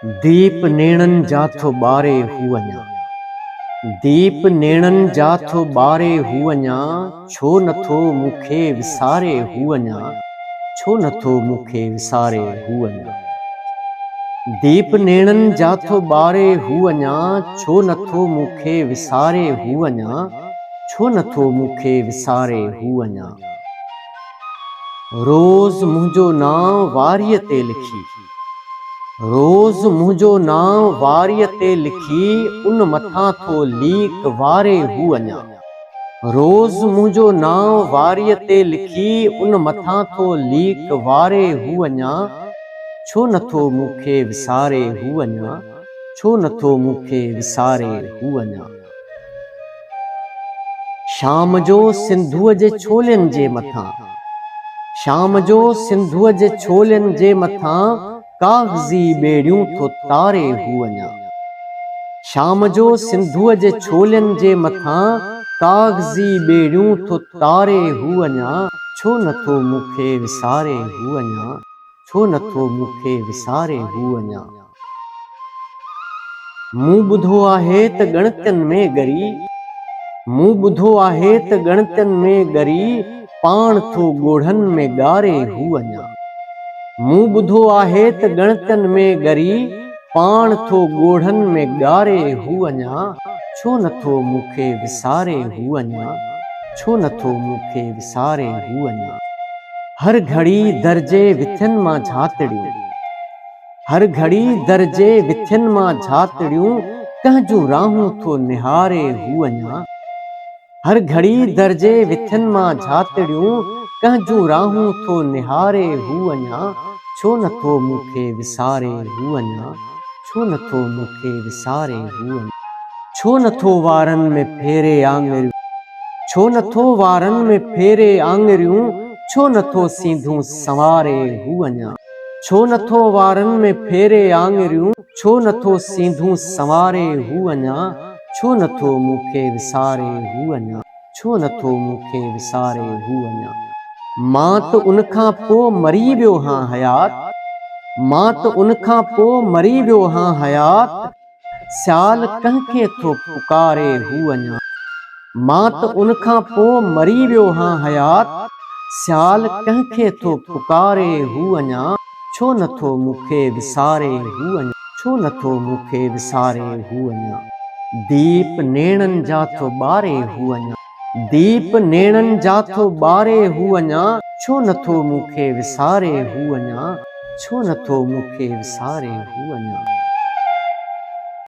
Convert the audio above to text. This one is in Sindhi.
ديپ نيڻن جا ٿو ٻاري هو اڃا. ديپ نيڻن جا ٿو ٻاري هو اڃا، ڇو نه ٿو مون کي وساري هو اڃا، ڇو نه ٿو مون کي وساري هو اڃا. ديپ نيڻن جا ٿو ٻاري هو اڃا، ڇو نه ٿو مون کي وساري هو اڃا، ڇو نه ٿو مون کي وساري هو اڃا. روز منهنجو نانء واريء تي لکي. روز منهنجو نانء واريء تي لکي ان مٿان ٿو ليڪ واري هو اڃا. روز منهنجو نانء واريء تي لکي ان مٿان ٿو ليڪ واري هو اڃا. ڇو نه ٿو مون کي وساري هو اڃا، ڇو نه ٿو مون کي وساري هو اڃا. شام جو سنڌوء جي ڇولين جي مٿان، شام جو سنڌوء جي ڇولين جي مٿان ڪاغذي ٻيڙيون ٿو تاري هو اڃا. شام جو سنڌوء جي ڇولين جي مٿان ڪاغذي ٻيڙيون ٿو تاري هو اڃا. ڇو نه ٿو مون کي وساري هو اڃا. ڇو نه ٿو مون کي وساري هو اڃا. مون ٻڌو آهي ته ڳڻتين ۾ ڳري. مون ٻڌو آهي ته ڳڻتين ۾ ڳري پاڻ ٿو ڳوڙهن ۾ ڳاري هو اڃا. مون ٻڌو آهي ته ڳڻتين ۾ ڳري پاڻ ٿو ڳوڙهن ۾ ڳاري هو اڃا. ڇو نه ٿو مون کي وساري هو اڃا. ڇو نه ٿو مون کي وساري هو اڃا. هر گهڙي در جي وٿين مان جهاتڙيون، هر گهڙي در جي وٿين مان جهاتڙيون، ڪنهن جون راهون ٿو نهاري هو اڃا. هر گهڙي در جي وٿين مان جهاتڙيون، ڪنهن جون راهون ٿو نهاري هو اڃا. ڇو نه ٿو مون کي وساري هو اڃا، ڇو نه ٿو مون کي وساري هو اڃا. ڇو نه ٿو وارن ۾ ڦيري آڱريون. ڇو نه ٿو وارن ۾ ڦيري آڱريون، ڇو نه ٿو سينڌون سنواري هو اڃا. ڇو نه ٿو وارن ۾ ڦيري آڱريون، ڇو نه ٿو سينڌون سنواري هو اڃا. ڇو نه ٿو مون کي وساري هو اڃا، ڇو نه ٿو مون کي وساري هو اڃا. مان ته ان کان پو مري ويو هان حيات، مان ته ان کان پو مري ويو هان حيات. سيال ڪنهن کي ٿو پڪاري هو اڃا. مان ته ان کان پو مري ويو هان حيات، سيال ڪنهن کي ٿو پڪاري هو اڃا. ڇو نه ٿو مون کي وساري هو اڃا، ڇو نه ٿو مون کي وساري هو اڃا. ديپ نيڻن جا ٿو ٻاري هو اڃا، ديپ نيڻن جا ٿو ٻاري هو اڃا. ڇو نه ٿو مون کي وساري هو اڃا، ڇو نه ٿو مون کي وساري هو اڃا.